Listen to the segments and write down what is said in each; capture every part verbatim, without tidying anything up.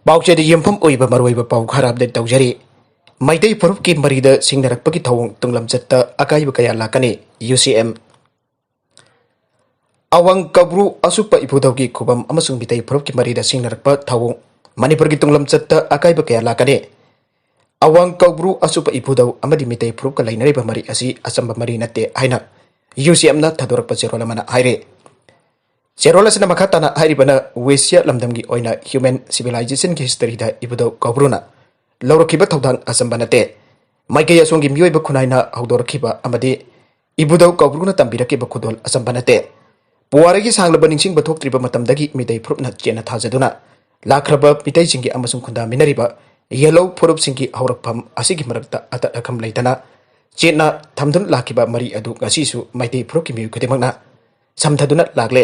ꯄꯥꯎꯆꯦꯗ ꯌꯨꯝꯐꯝ ꯑꯣꯏꯕ ꯃꯔꯨꯑꯣꯏꯕ ꯄꯥꯎ ꯈꯔ ꯑꯞꯗꯦꯠ ꯇꯧꯖꯔꯤ꯫ ꯃꯩꯇꯩ ꯐꯨꯔꯨꯞꯀꯤ ꯃꯔꯤꯗ ꯁꯤꯡꯅꯔꯛꯄꯒꯤ ꯊꯧꯑꯣꯡ ꯇꯨꯡꯂꯝꯆꯠꯇ ꯑꯀꯥꯏꯕ ꯀꯌꯥ ꯂꯥꯛꯀꯅꯤ, ꯌꯨ ꯁꯤ ꯑꯦꯝ꯫ ꯑꯋꯥꯡ ꯀꯧꯕ꯭ꯔꯨ ꯑꯁꯨꯞꯄ ꯏꯄꯨꯗꯧꯒꯤ ꯈꯨꯕꯝ ꯑꯃꯁꯨꯡ ꯃꯤꯇꯩ ꯐꯨꯔꯨꯞꯀꯤ ꯃꯔꯤꯗ ꯁꯤꯡꯅꯔꯛꯄ ꯊꯧꯑꯣꯡ ꯃꯅꯤꯄꯨꯔꯒꯤ ꯇꯨꯡꯂꯝꯆꯠꯇ ꯑꯀꯥꯏꯕ ꯀꯌꯥ ꯂꯥꯛꯀꯅꯤ꯫ ꯑꯋꯥꯡ ꯀꯧꯕ꯭ꯔꯨ ꯑꯁꯨꯞꯄ ꯏꯄꯨꯗꯧ ꯑꯃꯗꯤ ꯃꯤꯇꯩ ꯐꯨꯔꯨꯞꯀ ꯂꯩꯅꯔꯤꯕ ꯃꯔꯤ ꯑꯁꯤ ꯑꯆꯝꯕ ꯃꯔꯤ ꯅꯠꯇꯦ ꯍꯥꯏꯅ ꯌꯨ ꯁꯤ ꯑꯦꯝꯅ ꯊꯥꯗꯣꯔꯛꯄ ꯆꯦꯔꯣꯜ ꯑꯃꯅ ꯍꯥꯏꯔꯤ꯫ ꯆꯦꯔꯣꯜ ꯑꯁꯤꯅ ꯃꯈꯥ ꯇꯥꯅ ꯍꯥꯏꯔꯤꯕꯅ ꯋꯦꯁꯤꯌꯥ ꯂꯝꯗꯝꯒꯤ ꯑꯣꯏꯅ human civilizationꯒꯤ historyꯗ ꯏꯕꯨꯙꯧ ꯀꯧꯕ꯭ꯔꯨꯅ ꯂꯧꯔꯛꯈꯤꯕ ꯊꯧꯗꯥꯡ ꯑꯆꯝꯕ ꯅꯠꯇꯦ꯫ ꯃꯥꯏꯀꯩ ꯑꯁꯣꯝꯒꯤ ꯃꯤꯑꯣꯏꯕ ꯈꯨꯟꯅꯥꯏꯅ ꯍꯧꯗꯣꯔꯛꯈꯤꯕ ꯑꯃꯗꯤ ꯏꯕꯨꯙꯧ ꯀꯧꯕ꯭ꯔꯨꯅ ꯇꯝꯕꯤꯔꯛꯈꯤꯕ ꯈꯨꯗꯣꯜ ꯑꯆꯝꯕ ꯅꯠꯇꯦ꯫ ꯄꯨꯋꯥꯔꯤꯒꯤ ꯁꯥꯡꯂꯕ ꯅꯤꯡꯁꯤꯡꯕ ꯊꯣꯛꯇ꯭ꯔꯤꯕ ꯃꯇꯝꯗꯒꯤ ꯃꯤꯇꯩ ꯐꯨꯔꯨꯞꯅ ꯆꯦꯠꯅ ꯊꯥꯖꯗꯨꯅ ꯂꯥꯛꯈ꯭ꯔꯕ ꯃꯤꯇꯩꯁꯤꯡꯒꯤ ꯑꯃꯁꯨꯡ ꯈꯨꯟꯗꯥꯃꯤꯟꯅꯔꯤꯕ ꯌꯦꯜꯍꯧ ꯐꯨꯔꯨꯞꯁꯤꯡꯒꯤ ꯍꯧꯔꯛꯐꯝ ꯑꯁꯤꯒꯤ ꯃꯔꯛꯇ ꯑꯇꯠ ꯑꯈꯝ ꯂꯩꯇꯅ ꯆꯦꯠꯅ ꯊꯝꯗꯨꯅ ꯂꯥꯛꯈꯤꯕ ꯃꯔꯤ ꯑꯗꯨ ꯉꯁꯤꯁꯨ ꯃꯩꯇꯩ ꯐꯨꯔꯨꯞꯀꯤ ꯃꯤꯑꯣꯏ ꯈꯨꯗꯤꯡꯃꯛꯅ ꯁꯝꯊꯗꯨꯅ ꯂꯥꯛꯂꯦ꯫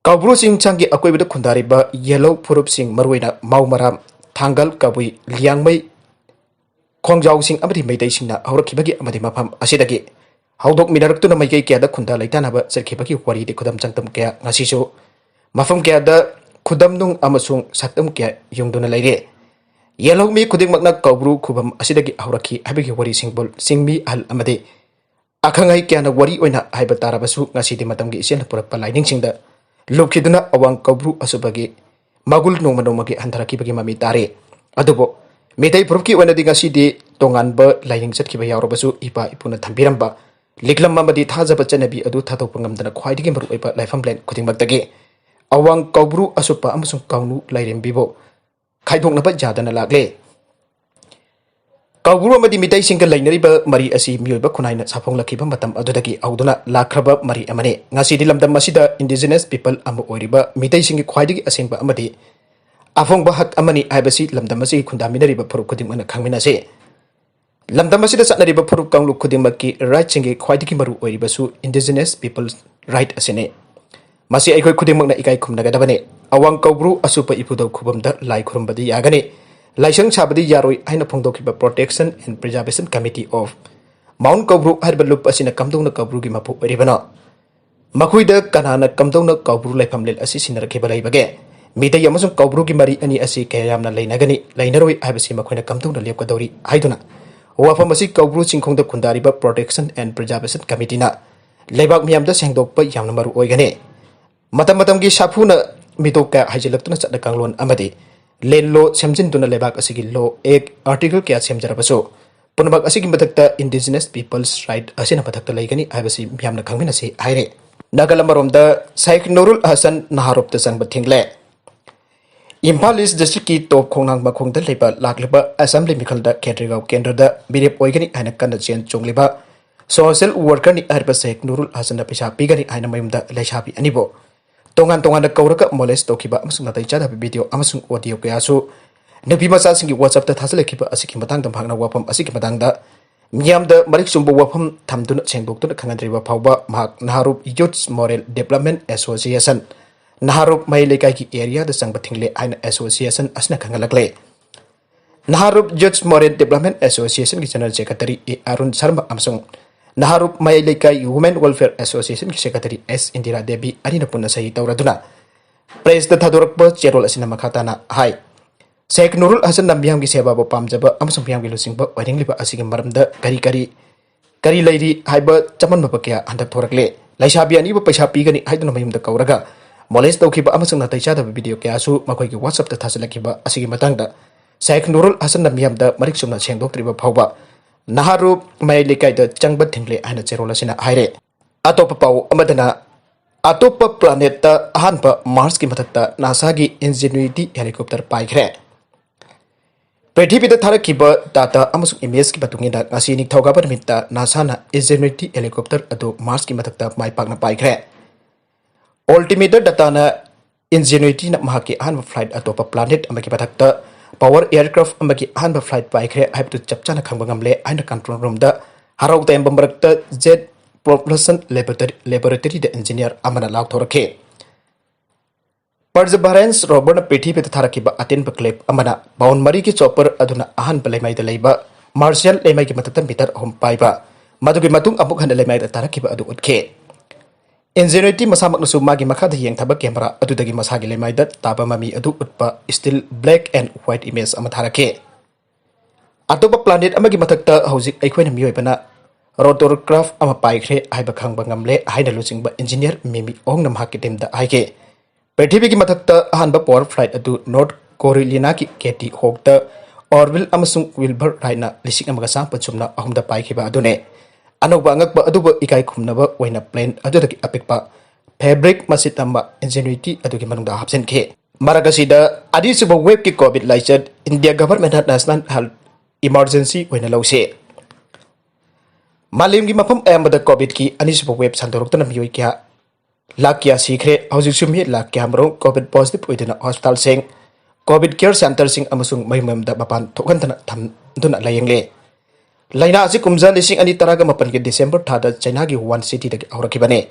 ꯀꯧꯕ꯭ꯔꯨ ꯆꯤꯡꯁꯥꯡꯒꯤ ꯑꯀꯣꯏꯕꯗ ꯈꯨꯟꯗꯥꯔꯤꯕ ꯌꯦꯜꯍꯧ ꯐꯨꯔꯨꯞꯁꯤꯡ, ꯃꯔꯨꯑꯣꯏꯅ ꯃꯥꯎ ꯃꯔꯥꯝ, ꯊꯥꯡꯒꯜ ꯀꯕꯨꯏ, ꯂꯤꯌꯥꯡꯃꯩ, ꯈꯣꯡꯖꯥꯎꯁꯤꯡ ꯑꯃꯗꯤ ꯃꯩꯇꯩꯁꯤꯡꯅ ꯍꯧꯔꯛꯈꯤꯕꯒꯤ ꯑꯃꯗꯤ ꯃꯐꯝ ꯑꯁꯤꯗꯒꯤ ꯍꯧꯗꯣꯛꯃꯤꯟꯅꯔꯛꯇꯨꯅ ꯃꯥꯏꯀꯩ ꯀꯌꯥꯗ ꯈꯨꯟꯗꯥ ꯂꯩꯇꯥꯅꯕ ꯆꯠꯈꯤꯕꯒꯤ ꯋꯥꯔꯤꯗꯤ ꯈꯨꯗꯝ ꯆꯥꯡꯗꯝ ꯀꯌꯥ ꯉꯁꯤꯁꯨ ꯃꯐꯝ ꯀꯌꯥꯗ ꯈꯨꯗꯝ ꯅꯨꯡ ꯑꯃꯁꯨꯡ ꯁꯛꯇꯝ ꯀꯌꯥ ꯌꯨꯡꯗꯨꯅ ꯂꯩꯔꯤ꯫ ꯌꯦꯜꯍꯧ ꯃꯤ ꯈꯨꯗꯤꯡꯃꯛꯅ ꯀꯧꯕ꯭ꯔꯨ ꯈꯨꯕꯝ ꯑꯁꯤꯗꯒꯤ ꯍꯧꯔꯛꯈꯤ ꯍꯥꯏꯕꯒꯤ ꯋꯥꯔꯤꯁꯤꯡꯕꯨ ꯆꯤꯡꯃꯤ ꯑꯍꯜ ꯑꯃꯗꯤ ꯑꯈꯪ ꯑꯍꯩ ꯀꯌꯥꯅ ꯋꯥꯔꯤ ꯑꯣꯏꯅ ꯍꯥꯏꯕ ꯇꯥꯔꯕꯁꯨ, ꯉꯁꯤꯗꯤ ꯃꯇꯝꯒꯤ ꯏꯆꯦꯜꯅ ꯄꯨꯔꯛꯄ ꯂꯥꯏꯅꯤꯡꯁꯤꯡꯗ ꯂꯨꯞꯈꯤꯗꯨꯅ ꯑꯋꯥꯡ ꯀꯧꯕ꯭ꯔꯨ ꯑꯁꯨꯞꯄꯒꯤ ꯃꯒꯨꯜ ꯅꯣꯡꯃ ꯅꯣꯡꯃꯒꯤ ꯍꯟꯊꯔꯛꯈꯤꯕꯒꯤ ꯃꯃꯤ ꯇꯥꯔꯦ꯫ ꯑꯗꯨꯕꯨ ꯃꯤꯇꯩ ꯐꯨꯔꯨꯞꯀꯤ ꯑꯣꯏꯅꯗꯤ ꯉꯁꯤꯗꯤ ꯇꯣꯉꯥꯟꯕ ꯂꯥꯏꯅꯤꯡ ꯆꯠꯈꯤꯕ ꯌꯥꯎꯔꯕꯁꯨ, ꯏꯄꯥ ꯏꯄꯨꯅ ꯊꯝꯕꯤꯔꯝꯕ ꯂꯤꯛꯂꯝ ꯑꯃꯗꯤ ꯊꯥꯖꯕ ꯆꯠꯅꯕꯤ ꯑꯗꯨ ꯊꯥꯗꯣꯛꯄ ꯉꯝꯗꯅ ꯈ꯭ꯋꯥꯏꯗꯒꯤ ꯃꯔꯨꯑꯣꯏꯕ ꯂꯥꯏꯐꯝꯂꯦꯟ ꯈꯨꯗꯤꯡꯃꯛꯇꯒꯤ ꯑꯋꯥꯡ ꯀꯧꯕ꯭ꯔꯨ ꯑꯁꯨꯞꯄ ꯑꯃꯁꯨꯡ ꯀꯥꯡꯂꯨꯞ ꯂꯥꯏꯔꯦꯝꯕꯤꯕꯨ ꯈꯥꯏꯗꯣꯛꯅꯕ ꯌꯥꯗꯅ ꯂꯥꯛꯂꯦ꯫ ꯀꯧꯕ꯭ꯔꯨ ꯑꯃꯗꯤ ꯃꯤꯇꯩꯁꯤꯡꯒ ꯂꯩꯅꯔꯤꯕ ꯃꯔꯤ ꯑꯁꯤ ꯃꯤꯑꯣꯏꯕ ꯈꯨꯟꯅꯥꯏꯅ ꯁꯥꯐꯣꯡꯂꯛꯈꯤꯕ ꯃꯇꯝ ꯑꯗꯨꯗꯒꯤ ꯍꯧꯗꯨꯅ ꯂꯥꯛꯈ꯭ꯔꯕ ꯃꯔꯤ ꯑꯃꯅꯤ꯫ ꯉꯁꯤꯗꯤ ꯂꯝꯗꯝ ꯑꯁꯤꯗ indigenous people ꯑꯃ ꯑꯣꯏꯔꯤꯕ ꯃꯤꯇꯩꯁꯤꯡꯒꯤ ꯈ꯭ꯋꯥꯏꯗꯒꯤ ꯑꯁꯦꯡꯕ ꯑꯃꯗꯤ ꯑꯐꯣꯡꯕ ꯍꯛ ꯑꯃꯅꯤ ꯍꯥꯏꯕꯁꯤ ꯂꯝꯗꯝ ꯑꯁꯤꯒꯤ ꯈꯨꯟꯗꯥꯃꯤꯟꯅꯔꯤꯕ ꯐꯨꯔꯨꯞ ꯈꯨꯗꯤꯡꯃꯛꯅ ꯈꯪꯃꯤꯟꯅꯁꯤ꯫ ꯂꯝꯗꯝ ꯑꯁꯤꯗ ꯆꯠꯅꯔꯤꯕ ꯐꯨꯔꯨꯞ ꯀꯥꯡꯂꯨꯞ ꯈꯨꯗꯤꯡꯃꯛꯀꯤ rightꯁꯤꯡꯒꯤ ꯈ꯭ꯋꯥꯏꯗꯒꯤ ꯃꯔꯨ ꯑꯣꯏꯔꯤꯕꯁꯨ indigenous people right ꯑꯁꯤꯅꯤ꯫ ꯃꯁꯤ ꯑꯩꯈꯣꯏ ꯈꯨꯗꯤꯡꯃꯛꯅ ꯏꯀꯥꯏ ꯈꯨꯝꯅꯒꯗꯕꯅꯤ꯫ ꯑꯋꯥꯡ ꯀꯧꯕ꯭ꯔꯨ ꯑꯁꯨꯞꯄ ꯏꯄꯨꯗꯧ ꯈꯨꯕꯝꯗ ꯂꯥꯏ ꯈꯨꯔꯨꯝꯕꯗꯤ ꯌꯥꯒꯅꯤ, ꯂꯥꯏꯁꯪ ꯁꯥꯕꯗꯤ ꯌꯥꯔꯣꯏ ꯍꯥꯏꯅ ꯐꯣꯡꯗꯣꯛꯈꯤꯕ Protection and Preservation Committee of Mount ꯀꯧꯕ꯭ꯔꯨ ꯍꯥꯏꯔꯤꯕ ꯂꯨꯞ ꯑꯁꯤꯅ ꯀꯝꯗꯧꯅ ꯀꯧꯕ꯭ꯔꯨꯒꯤ ꯃꯄꯨ ꯑꯣꯏꯔꯤꯕꯅꯣ? ꯃꯈꯣꯏꯗ ꯀꯅꯥꯅ ꯀꯝꯗꯧꯅ ꯀꯧꯕ꯭ꯔꯨ ꯂꯥꯏꯐꯝꯂꯦꯟ ꯑꯁꯤ ꯁꯤꯟꯅꯔꯛꯈꯤꯕ ꯂꯩꯕꯒꯦ? ꯃꯤꯇꯩ ꯑꯃꯁꯨꯡ ꯀꯧꯕ꯭ꯔꯨꯒꯤ ꯃꯔꯤ ꯑꯅꯤ ꯑꯁꯤ ꯀꯌꯥ ꯌꯥꯝꯅ ꯂꯩꯅꯒꯅꯤ, ꯂꯩꯅꯔꯣꯏ ꯍꯥꯏꯕꯁꯤ ꯃꯈꯣꯏꯅ ꯀꯝꯗꯧꯅ ꯂꯦꯞꯀꯗꯧꯔꯤ ꯍꯥꯏꯗꯨꯅ ꯋꯥꯐꯝ ꯑꯁꯤ ꯀꯧꯕ꯭ꯔꯨ ꯆꯤꯡꯈꯣꯡꯗ ꯈꯨꯟꯗꯥꯔꯤꯕ Protection and Preservation Committeeꯅ ꯂꯩꯕꯥꯛ ꯃꯤꯌꯥꯝꯗ ꯁꯦꯡꯗꯣꯛꯄ ꯌꯥꯝꯅ ꯃꯔꯨ ꯑꯣꯏꯒꯅꯤ꯫ ꯃꯇꯝ ꯃꯇꯝꯒꯤ ꯁꯥꯐꯨꯅ ꯃꯤꯇꯣꯞ ꯀꯌꯥ ꯍꯩꯖꯤꯜꯂꯛꯇꯨꯅ ꯆꯠꯅ ꯀꯥꯡꯂꯣꯟ ꯑꯃꯗꯤ ꯂꯦꯟꯂꯣ ꯁꯦꯝꯖꯤꯟꯗꯨꯅ ꯂꯩꯕꯥꯛ ꯑꯁꯤꯒꯤ law, act, article ꯀꯌꯥ ꯁꯦꯝꯖꯔꯕꯁꯨ ꯄꯨꯝꯅꯃꯛ ꯑꯁꯤꯒꯤ ꯃꯊꯛꯇ Indigenous People's Right ꯑꯁꯤꯅ ꯃꯊꯛꯇ ꯂꯩꯒꯅꯤ ꯍꯥꯏꯕꯁꯤ ꯃꯤꯌꯥꯝꯅ ꯈꯪꯃꯤꯟꯅꯁꯤ ꯍꯥꯏꯔꯦ꯫ ꯅꯥꯀꯜ ꯑꯃꯔꯣꯝꯗ ꯁꯥꯏꯈ ꯅꯨꯔꯨꯜ ꯍꯁꯟ ꯅꯍꯥꯔꯣꯞꯇ ꯆꯪꯕ ꯊꯤꯡꯂꯦ꯫ ꯏꯝꯐꯥꯜ ꯏꯁ ꯗꯤꯁꯇ꯭ꯔꯤꯛꯀꯤ ꯇꯣꯞ ꯈꯣꯡꯅꯥꯡ ꯃꯈꯣꯡꯗ ꯂꯩꯕ ꯂꯥꯛꯂꯤꯕ ꯑꯦꯁꯦꯝꯕ꯭ꯂꯤ ꯃꯤꯈꯜꯗ ꯈꯦꯇ꯭ꯔꯤꯒꯥꯎ ꯀꯦꯟꯗ꯭ꯔꯗ ꯃꯤꯔꯦꯞ ꯑꯣꯏꯒꯅꯤ ꯍꯥꯏꯅ ꯀꯟꯅ ꯆꯦꯟ ꯆꯣꯡꯂꯤꯕ ꯁꯣꯁꯤꯌꯦꯜ ꯋꯥꯔꯀꯔꯅꯤ ꯍꯥꯏꯔꯤꯕ ꯁꯦꯈ ꯅꯨꯔꯨꯜ ꯍꯁꯟꯅ ꯄꯩꯁꯥ ꯄꯤꯒꯅꯤ ꯍꯥꯏꯅ ꯃꯌꯨꯝꯗ ꯂꯩꯁꯥꯕꯤ ꯑꯅꯤꯕꯨ ꯇꯣꯉꯥꯟ ꯇꯣꯉꯥꯟꯅ ꯀꯧꯔꯒ ꯃꯣꯂꯦꯁ ꯇꯧꯈꯤꯕ ꯑꯃꯁꯨꯡ ꯅꯥꯇꯩ ꯆꯥꯗꯕ ꯚꯤꯗꯤꯑꯣ ꯑꯃꯁꯨꯡ ꯑꯣꯗꯤꯑꯣ ꯀꯌꯥꯁꯨ ꯅꯨꯄꯤ ꯃꯆꯥꯁꯤꯡꯒꯤ WhatsAppꯇ ꯊꯥꯖꯤꯜꯂꯛꯈꯤꯕ ꯑꯁꯤꯒꯤ ꯃꯇꯥꯡꯗ ꯃꯍꯥꯛꯅ ꯋꯥꯐꯝ ꯑꯁꯤꯒꯤ ꯃꯇꯥꯡꯗ ꯃꯤꯌꯥꯝꯗ ꯃꯔꯤꯛ ꯆꯨꯝꯕ ꯋꯥꯐꯝ ꯊꯝꯗꯨꯅ ꯁꯦꯡꯗꯣꯛꯇꯨꯅ ꯈꯪꯍꯟꯗ꯭ꯔꯤꯕ ꯐꯥꯎꯕ ꯃꯍꯥꯛ ꯅꯍꯥꯔꯨꯞ Youth Moral Development Association, ꯅꯍꯥꯔꯨꯞ ꯃꯌꯥꯏ ꯂꯩꯀꯥꯏꯒꯤ ꯑꯦꯔꯤꯌꯥꯗ ꯆꯪꯕ ꯊꯤꯡꯂꯦ ꯍꯥꯏꯅ ꯑꯦꯁꯣꯁꯤꯌꯦꯁꯟ ꯑꯁꯤꯅ ꯈꯪꯍꯜꯂꯛꯂꯦ꯫ ꯅꯍꯥꯔꯨꯞ Youth Moral Development Associationꯒꯤ general secretary A Arun Sharma ꯑꯃꯁꯨꯡ ꯅꯍꯥꯔꯨꯞ ꯃꯌꯥꯏ ꯂꯩꯀꯥꯏ Women Welfare Associationꯒꯤ ꯁꯦꯀ꯭ꯔꯦꯇꯔꯤ ꯑꯦꯁ ꯏꯟꯗꯤꯔꯥ ꯗꯦꯕꯤ ꯑꯅꯤꯅ ꯄꯨꯟꯅ ꯁꯍꯤ ꯇꯧꯔꯗꯨꯅ ꯄ꯭ꯔꯦꯁꯇ ꯊꯥꯗꯣꯔꯛꯄ ꯆꯦꯔꯣꯜ ꯑꯁꯤꯅ ꯃꯈꯥ ꯇꯥꯅ ꯍꯥꯏ, ꯁꯦꯈ ꯅꯨꯔꯨꯜ ꯍꯁꯟꯅ ꯃꯤꯌꯥꯝꯒꯤ ꯁꯦꯕꯥꯕꯨ ꯄꯥꯝꯖꯕ ꯑꯃꯁꯨꯡ ꯃꯤꯌꯥꯝꯒꯤ ꯂꯨꯆꯤꯡꯕ ꯑꯣꯏꯅꯤꯡꯂꯤꯕ ꯑꯁꯤꯒꯤ ꯃꯔꯝꯗ ꯀꯔꯤ ꯀꯔꯤ ꯀꯔꯤ ꯂꯩꯔꯤ ꯍꯥꯏꯕ ꯆꯃꯝꯅꯕ ꯀꯌꯥ ꯍꯟꯗꯛ ꯊꯣꯔꯛꯂꯦ꯫ ꯂꯩꯁꯥꯕꯤ ꯑꯅꯤꯕꯨ ꯄꯩꯁꯥ ꯄꯤꯒꯅꯤ ꯍꯥꯏꯗꯨꯅ ꯃꯌꯨꯝꯗ ꯀꯧꯔꯒ ꯃꯣꯂꯦꯁ ꯇꯧꯈꯤꯕ ꯑꯃꯁꯨꯡ ꯅꯥꯇꯩ ꯆꯥꯗꯕ ꯚꯤꯗꯤꯑꯣ ꯀꯌꯥꯁꯨ ꯃꯈꯣꯏꯒꯤ WhatsAppꯇ ꯊꯥꯖꯤꯜꯂꯛꯈꯤꯕ ꯑꯁꯤꯒꯤ ꯃꯇꯥꯡꯗ ꯁꯦꯈ ꯅꯨꯔꯨꯜ ꯍꯁꯟꯅ ꯃꯤꯌꯥꯝꯗ ꯃꯔꯤꯛ ꯆꯨꯝꯅ ꯁꯦꯡꯗꯣꯛꯇ꯭ꯔꯤꯕ ꯐꯥꯎꯕ ꯅꯍꯥꯔꯨꯞ ꯃꯌꯥꯏ ꯂꯩꯀꯥꯏꯗ ꯆꯪꯕ ꯊꯤꯡꯂꯦ ꯍꯥꯏꯅ ꯆꯦꯔꯣꯜ ꯑꯁꯤꯅ ꯍꯥꯏꯔꯦ꯫ ꯑꯇꯣꯞꯄ ꯄꯥꯎ ꯑꯃꯗꯅ, ꯑꯇꯣꯞꯄ planetꯇ ꯑꯍꯥꯟꯕ Marsꯀꯤ ꯃꯊꯛꯇ NASAꯒꯤ Ingenuity helicopter ꯄꯥꯏꯈ꯭ꯔꯦ꯫ ꯄ꯭ꯔꯤꯊꯤꯕꯤꯗ ꯊꯥꯔꯛꯈꯤꯕ data ꯑꯃꯁꯨꯡ imageꯀꯤ ꯃꯇꯨꯡ ꯏꯟꯅ, ꯉꯁꯤ ꯅꯤꯡꯊꯧꯀꯥꯕ ꯅꯨꯃꯤꯠꯇ NASAꯅ Ingenuity helicopter ꯑꯗꯨ Marsꯀꯤ ꯃꯊꯛꯇ ꯃꯥꯏ ꯄꯥꯛꯅ ꯄꯥꯏꯈ꯭ꯔꯦ꯫ Altimeter dataꯅ Ingenuityꯅ ꯃꯍꯥꯛꯀꯤ ꯑꯍꯥꯟꯕ flight ꯑꯇꯣꯞꯄ planet ꯑꯃꯒꯤ ꯃꯊꯛꯇ power aircraft ꯑꯃꯒꯤ ꯑꯍꯥꯟꯕ flight ꯄꯥꯏꯈ꯭ꯔꯦ ꯍꯥꯏꯕꯗꯨ ꯆꯞ ꯆꯥꯅ ꯈꯪꯕ ꯉꯝꯂꯦ ꯍꯥꯏꯅ control roomꯗ ꯍꯔꯥꯎ ꯇꯌꯥꯝꯕ ꯃꯔꯛꯇ Jet Propulsion Laboratory, Laboratoryꯗ engineer ꯑꯃꯅ ꯂꯥꯎꯊꯣꯔꯛꯈꯤ꯫ Perseverance roverꯅ ꯄ꯭ꯔꯤꯊꯤꯕꯤꯗ ꯊꯥꯔꯛꯈꯤꯕ ꯑꯇꯦꯟꯕ clip ꯑꯃꯅ pound ꯃꯔꯤꯒꯤ chopper ꯑꯗꯨꯅ ꯑꯍꯥꯟꯕ ꯂꯩꯃꯥꯏꯗ ꯂꯩꯕ Martian ꯂꯩꯃꯥꯏꯒꯤ ꯃꯊꯛꯇ meter ꯑꯍꯨꯝ ꯄꯥꯏꯕ, ꯃꯗꯨꯒꯤ ꯃꯇꯨꯡ ꯑꯃꯨꯛ ꯍꯟꯅ ꯂꯩꯃꯥꯏꯗ ꯇꯥꯔꯛꯈꯤꯕ ꯑꯗꯨ ꯎꯠꯈꯤ꯫ Ingenuity ꯃꯁꯥꯃꯛꯅꯁꯨ ꯃꯥꯒꯤ ꯃꯈꯥꯗ ꯌꯦꯡꯊꯕ camera ꯑꯗꯨꯗꯒꯤ ꯃꯁꯥꯒꯤ ꯂꯩꯃꯥꯏꯗ ꯇꯥꯕ ꯃꯃꯤ ꯑꯗꯨ ꯎꯠꯄ still black and white image ꯑꯃ ꯊꯥꯔꯛꯈꯤ꯫ ꯑꯇꯣꯞꯄ planet ꯑꯃꯒꯤ ꯃꯊꯛꯇ ꯍꯧꯖꯤꯛ ꯑꯩꯈꯣꯏꯅ ꯃꯤꯑꯣꯏꯕꯅ rotorcraft ꯑꯃ ꯄꯥꯏꯈ꯭ꯔꯦ ꯍꯥꯏꯕ ꯈꯪꯕ ꯉꯝꯂꯦ ꯍꯥꯏꯅ ꯂꯨꯆꯤꯡꯕ engineer Mimi Ongꯅ ꯃꯍꯥꯛꯀꯤ teamꯗ ꯍꯥꯏꯈꯤ꯫ ꯄ꯭ꯔꯤꯊꯤꯕꯤꯒꯤ ꯃꯊꯛꯇ ꯑꯍꯥꯟꯕ power flight ꯑꯗꯨ North Carolinaꯒꯤ Katie Hawkꯇ Orville ꯑꯃꯁꯨꯡ Wilbur Wrightꯅ ꯂꯤꯁꯤꯡ ꯑꯃꯒ ꯆꯥꯃꯥꯄꯟ ꯁꯨꯞꯅ ꯑꯍꯨꯝꯗ ꯄꯥꯏꯈꯤꯕ ꯑꯗꯨꯅꯤ꯫ ꯑꯅꯧꯕ ꯑꯉꯛꯄ ꯑꯗꯨꯕꯨ ꯏꯀꯥꯏ ꯈꯨꯝꯅꯕ ꯑꯣꯏꯅ plane ꯑꯗꯨꯗꯒꯤ ꯑꯄꯤꯛꯄ fabric ꯃꯆꯤꯠ ꯑꯃ Ingenuity ꯑꯗꯨꯒꯤ ꯃꯅꯨꯡꯗ ꯍꯥꯞꯆꯤꯟꯈꯤ꯫ ꯃꯔꯛ ꯑꯁꯤꯗ, ꯑꯅꯤꯁꯨꯕ waveꯀꯤ COVID ꯂꯥꯏꯆꯠ India governmentꯅ national health emergency ꯑꯣꯏꯅ ꯂꯧꯁꯤ꯫ ꯃꯥꯂꯦꯝꯒꯤ ꯃꯐꯝ ꯑꯌꯥꯝꯕꯗ COVIDꯀꯤ ꯑꯅꯤꯁꯨꯕ wave ꯁꯟꯗꯣꯔꯛꯇꯨꯅ ꯃꯤꯑꯣꯏ ꯀꯌꯥ, ꯂꯥꯈ ꯀꯌꯥ ꯁꯤꯈ꯭ꯔꯦ꯫ ꯍꯧꯖꯤꯛꯁꯨ ꯃꯤ ꯂꯥꯈ ꯀꯌꯥꯃꯔꯨꯝ COVID positive ꯑꯣꯏꯗꯨꯅ hospitalꯁꯤꯡ, COVID care centreꯁꯤꯡ ꯑꯃꯁꯨꯡ ꯃꯌꯨꯝ ꯃꯌꯨꯝꯗ ꯃꯄꯥꯟ ꯊꯣꯛꯍꯟꯗꯅ ꯊꯝꯗꯨꯅ ꯂꯥꯌꯦꯡꯂꯤ꯫ ꯂꯥꯏꯅꯥ ꯑꯁꯤ ꯀꯨꯝꯖꯥ ꯂꯤꯁꯤꯡ ꯑꯅꯤ ꯇꯔꯥꯒ ꯃꯥꯄꯟꯒꯤ December ꯊꯥꯗ Chinaꯒꯤ Wuhan cityꯗꯒꯤ ꯍꯧꯔꯛꯈꯤꯕꯅꯤ꯫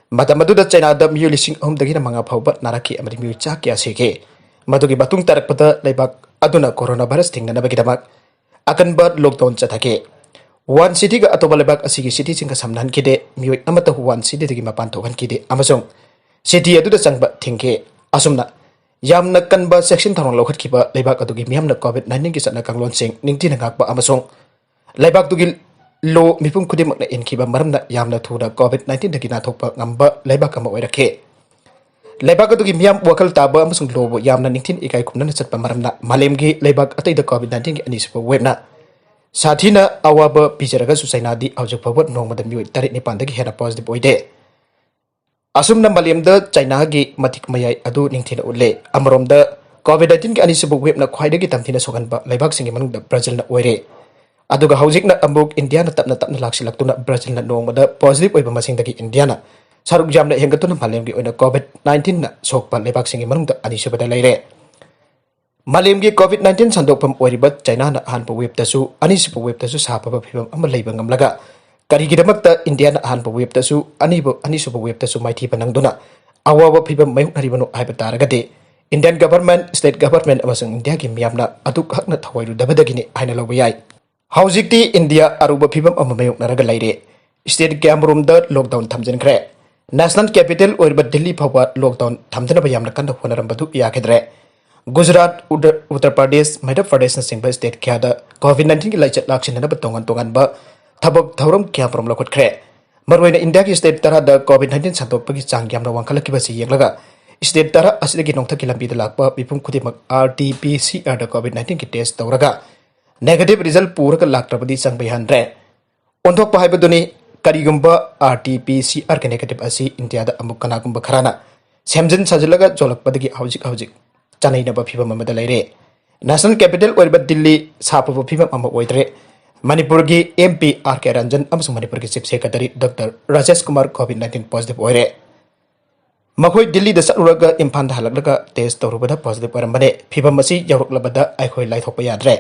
ꯃꯇꯝ ꯑꯗꯨꯗ Chinaꯗ ꯃꯤꯑꯣꯏ ꯂꯤꯁꯤꯡ ꯑꯍꯨꯝꯗꯒꯤꯅ ꯃꯉꯥ ꯐꯥꯎꯕ ꯅꯥꯔꯛꯈꯤ ꯑꯃꯗꯤ ꯃꯤꯑꯣꯏ ꯆꯥ ꯀꯌꯥ ꯁꯤꯈꯤ꯫ ꯃꯗꯨꯒꯤ ꯃꯇꯨꯡ ꯇꯥꯔꯛꯄꯗ ꯂꯩꯕꯥꯛ ꯑꯗꯨꯅ coronavirus ꯊꯤꯡꯅꯅꯕꯒꯤꯗꯃꯛ ꯑꯀꯟꯕ lockdown ꯆꯠꯊꯈꯤ꯫ Wuhan cityꯒ ꯑꯇꯣꯞꯄ ꯂꯩꯕꯥꯛ ꯑꯁꯤꯒꯤ cityꯁꯤꯡꯒ ꯁꯝꯅꯍꯟꯈꯤꯗꯦ, ꯃꯤꯑꯣꯏ ꯑꯃꯠꯇ Wuhan cityꯗꯒꯤ ꯃꯄꯥꯟ ꯊꯣꯛꯍꯟꯈꯤꯗꯦ ꯑꯃꯁꯨꯡ city ꯑꯗꯨꯗ ꯆꯪꯕ ꯊꯤꯡꯈꯤ꯫ ꯑꯁꯨꯝꯅ ꯌꯥꯝꯅ ꯀꯟꯕ ꯆꯦꯛꯁꯤꯟ ꯊꯧꯔꯥꯡ ꯂꯧꯈꯠꯈꯤꯕ ꯂꯩꯕꯥꯛ ꯑꯗꯨꯒꯤ ꯃꯤꯌꯥꯝꯅ COVID nineteenꯒꯤ ꯆꯠꯅ ꯀꯥꯡꯂꯣꯟꯁꯤꯡ ꯅꯤꯡꯊꯤꯅ ꯉꯥꯛꯄ ꯑꯃꯁꯨꯡ ꯂꯩꯕꯥꯛꯇꯨꯒꯤ law ꯃꯤꯄꯨꯝ ꯈꯨꯗꯤꯡꯃꯛꯅ ꯏꯟꯈꯤꯕ ꯃꯔꯝꯅ ꯌꯥꯝꯅ ꯊꯨꯅ COVID nineteenꯗꯒꯤ ꯅꯥꯟꯊꯣꯛꯄ ꯉꯝꯕ ꯂꯩꯕꯥꯛ ꯑꯃ ꯑꯣꯏꯔꯛꯈꯤ꯫ ꯂꯩꯕꯥꯛ ꯑꯗꯨꯒꯤ ꯃꯤꯌꯥꯝ ꯋꯥꯈꯜ ꯇꯥꯕ ꯑꯃꯁꯨꯡ lawꯕꯨ ꯌꯥꯝꯅ ꯅꯤꯡꯊꯤꯅ ꯏꯀꯥꯏ ꯈꯨꯝꯅꯅ ꯆꯠꯄ ꯃꯔꯝꯅ ꯃꯥꯂꯦꯝꯒꯤ ꯂꯩꯕꯥꯛ ꯑꯇꯩꯗ COVID nineteenꯒꯤ ꯑꯅꯤꯁꯨꯕ waveꯅ ꯁꯥꯊꯤꯅ ꯑꯋꯥꯕ ꯄꯤꯖꯔꯒꯁꯨ Chinaꯗꯤ ꯍꯧꯖꯤꯛ ꯐꯥꯎꯕ ꯅꯣꯡꯃꯗ ꯃꯤꯑꯣꯏ ꯇꯔꯦꯠ ꯅꯤꯄꯥꯟꯗꯒꯤ ꯍꯦꯟꯅ positive ꯑꯣꯏꯗꯦ꯫ ꯑꯁꯨꯝꯅ ꯃꯥꯂꯦꯝꯗ Chinaꯒꯤ ꯃꯇꯤꯛ ꯃꯌꯥꯏ ꯑꯗꯨ ꯅꯤꯡꯊꯤꯅ ꯎꯠꯂꯦ꯫ ꯑꯃꯔꯣꯝꯗ COVID nineteenꯒꯤ ꯑꯅꯤꯁꯨꯕ waveꯅ ꯈ꯭ꯋꯥꯏꯗꯒꯤ ꯇꯝꯊꯤꯅ ꯁꯣꯛꯍꯟꯕ ꯂꯩꯕꯥꯛꯁꯤꯡꯒꯤ ꯃꯅꯨꯡꯗ Brazilꯅ ꯑꯣꯏꯔꯦ꯫ ꯑꯗꯨꯒ ꯍꯧꯖꯤꯛꯅ ꯑꯃꯨꯛ Indiaꯅ ꯇꯞꯅ ꯇꯞꯅ ꯂꯥꯛꯁꯤꯜꯂꯛꯇꯨꯅ Brazilꯅ ꯅꯣꯡꯃꯗ positive ꯑꯣꯏꯕ ꯃꯁꯤꯡꯗꯒꯤ Indiaꯅ ꯁꯔꯨꯛ ꯌꯥꯝꯅ ꯍꯦꯟꯒꯠꯇꯨꯅ ꯃꯥꯂꯦꯝꯒꯤ ꯑꯣꯏꯅ COVID nineteenꯅ ꯁꯣꯛꯄ ꯂꯩꯕꯥꯛꯁꯤꯡꯒꯤ ꯃꯅꯨꯡꯗ ꯑꯅꯤꯁꯨꯕꯗ ꯂꯩꯔꯦ꯫ ꯃꯥꯂꯦꯝꯒꯤ COVID nineteen ꯁꯟꯗꯣꯛꯐꯝ ꯑꯣꯏꯔꯤꯕ Chinaꯅ ꯑꯍꯥꯟꯕ waveꯇꯁꯨ ꯑꯅꯤꯁꯨꯕ waveꯇꯁꯨ ꯁꯥꯐꯕ ꯐꯤꯚꯝ ꯑꯃ ꯂꯩꯕ ꯉꯝꯂꯒ, ꯀꯔꯤꯒꯤꯗꯃꯛꯇ Indiaꯅ ꯑꯍꯥꯟꯕ waveꯇꯁꯨ ꯑꯅꯤꯕ-, ꯑꯅꯤꯁꯨꯕ waveꯇꯁꯨ ꯃꯥꯏꯊꯤꯕ ꯅꯪꯗꯨꯅ ꯑꯋꯥꯕ ꯐꯤꯚꯝ ꯃꯥꯌꯣꯛꯅꯔꯤꯕꯅꯣ ꯍꯥꯏꯕ ꯇꯥꯔꯒꯗꯤ, Indian government, state government ꯑꯃꯁꯨꯡ Indiaꯒꯤ ꯃꯤꯌꯥꯝꯅ ꯑꯗꯨꯛ ꯍꯛꯅ ꯊꯋꯥꯏꯔꯨꯗꯕꯗꯒꯤꯅꯤ ꯍꯥꯏꯅ ꯂꯧꯕ ꯌꯥꯏ꯫ ꯍꯧꯖꯤꯛꯇꯤ India ꯑꯔꯨꯕ ꯐꯤꯚꯝ ꯑꯃ ꯃꯥꯌꯣꯛꯅꯔꯒ ꯂꯩꯔꯦ꯫ State ꯀꯌꯥꯃꯔꯨꯝꯗ lockdown ꯊꯝꯖꯤꯟꯈ꯭ꯔꯦ꯫ ꯅꯦꯁꯅꯦꯜ ꯀꯦꯄꯤꯇꯦꯜ ꯑꯣꯏꯔꯤꯕ ꯗꯤꯜꯂꯤ ꯐꯥꯎꯕ ꯂꯣꯛꯗꯥꯎꯟ ꯊꯝꯗꯅꯕ ꯌꯥꯝꯅ ꯀꯟꯅ ꯍꯣꯠꯅꯔꯝꯕꯗꯨ ꯌꯥꯈꯤꯗ꯭ꯔꯦ꯫ ꯒꯨꯖꯔꯥꯠ, ꯎꯇꯔ-, ꯎꯠꯇꯔ ꯄ꯭ꯔꯗꯦꯁ, ꯃꯙ꯭ꯌ ꯄ꯭ꯔꯗꯦꯁꯅꯆꯤꯡꯕ ꯁ꯭ꯇꯦꯠ ꯀꯌꯥꯗ ꯀꯣꯚꯤꯗ ꯅꯥꯏꯟꯇꯤꯟꯒꯤ ꯂꯥꯏꯆꯠ ꯂꯥꯛꯁꯤꯟꯅꯅꯕ ꯇꯣꯉꯥꯟ ꯇꯣꯉꯥꯟꯕ ꯊꯕꯛ ꯊꯧꯔꯝ ꯀꯌꯥꯃꯔꯨꯝ ꯂꯧꯈꯠꯈ꯭ꯔꯦ꯫ ꯃꯔꯨꯑꯣꯏꯅ ꯏꯟꯗꯤꯌꯥꯒꯤ ꯁ꯭ꯇꯦꯠ ꯇꯔꯥꯗ ꯀꯣꯚꯤꯗ ꯅꯥꯏꯟꯇꯤꯟ ꯁꯟꯗꯣꯛꯄꯒꯤ ꯆꯥꯡ ꯌꯥꯝꯅ ꯋꯥꯡꯈꯠꯂꯛꯈꯤꯕ ꯑꯁꯤ ꯌꯦꯡꯂꯒ, ꯁ꯭ꯇꯦꯠ ꯇꯔꯥ ꯑꯁꯤꯗꯒꯤ ꯅꯣꯡꯊꯛꯀꯤ ꯂꯝꯕꯤꯗ ꯂꯥꯛꯄ ꯃꯤꯄꯨꯝ ꯈꯨꯗꯤꯡꯃꯛ ꯑꯥꯔ ꯇꯤ ꯄꯤ ꯁꯤ ꯑꯥꯔꯗ ꯀꯣꯚꯤꯗ ꯅꯥꯏꯟꯇꯤꯟꯒꯤ ꯇꯦꯁ ꯇꯧꯔꯒ ꯅꯦꯒꯦꯇꯤꯚ ꯔꯤꯖꯜ ꯄꯨꯔꯒ ꯂꯥꯛꯇ꯭ꯔꯕꯗꯤ ꯆꯪꯕ ꯌꯥꯍꯟꯗ꯭ꯔꯦ꯫ ꯑꯣꯟꯊꯣꯛꯄ ꯍꯥꯏꯕꯗꯨꯅꯤ꯫ ꯀꯔꯤꯒꯨꯝꯕ ꯑꯥꯔ ꯇꯤ ꯄꯤ ꯁꯤ ꯑꯥꯔꯒꯤ ꯅꯦꯒꯦꯇꯤꯚ ꯑꯁꯤ ꯏꯟꯗꯤꯌꯥꯗ ꯑꯃꯨꯛ ꯀꯅꯥꯒꯨꯝꯕ ꯈꯔꯅ ꯁꯦꯝꯖꯤꯟ ꯁꯥꯖꯤꯜꯂꯒ ꯌꯣꯜꯂꯛꯄꯗꯒꯤ ꯍꯧꯖꯤꯛ ꯍꯧꯖꯤꯛ ꯆꯥꯅꯩꯅꯕ ꯐꯤꯕꯝ ꯑꯃꯗ ꯂꯩꯔꯦ꯫ ꯅꯦꯁꯅꯦꯜ ꯀꯦꯄꯤꯇꯦꯜ ꯑꯣꯏꯔꯤꯕ ꯗꯤꯜꯂꯤ ꯁꯥꯐꯕ ꯐꯤꯕꯝ ꯑꯃ ꯑꯣꯏꯗ꯭ꯔꯦ꯫ ꯃꯅꯤꯄꯨꯔꯒꯤ ꯑꯦꯝ ꯄꯤ ꯑꯥꯔ ꯀꯦ ꯔꯟꯖꯟ ꯑꯃꯁꯨꯡ ꯃꯅꯤꯄꯨꯔꯒꯤ chief secretary doctor Rajesh Kumar COVID nineteen positive ꯑꯣꯏꯔꯦ꯫ ꯃꯈꯣꯏ ꯗꯤꯜꯂꯤꯗ ꯆꯠꯂꯨꯔꯒ ꯏꯝꯐꯥꯜꯗ ꯍꯜꯂꯛꯂꯒ ꯇꯦꯁ ꯇꯧꯔꯨꯕꯗ ꯄꯣꯖꯤꯇꯤꯚ ꯑꯣꯏꯔꯝꯕꯅꯦ꯫ ꯐꯤꯚꯝ ꯑꯁꯤ ꯌꯧꯔꯛꯂꯕꯗ ꯑꯩꯈꯣꯏ ꯂꯥꯏꯊꯣꯛꯄ ꯌꯥꯗ꯭ꯔꯦ꯫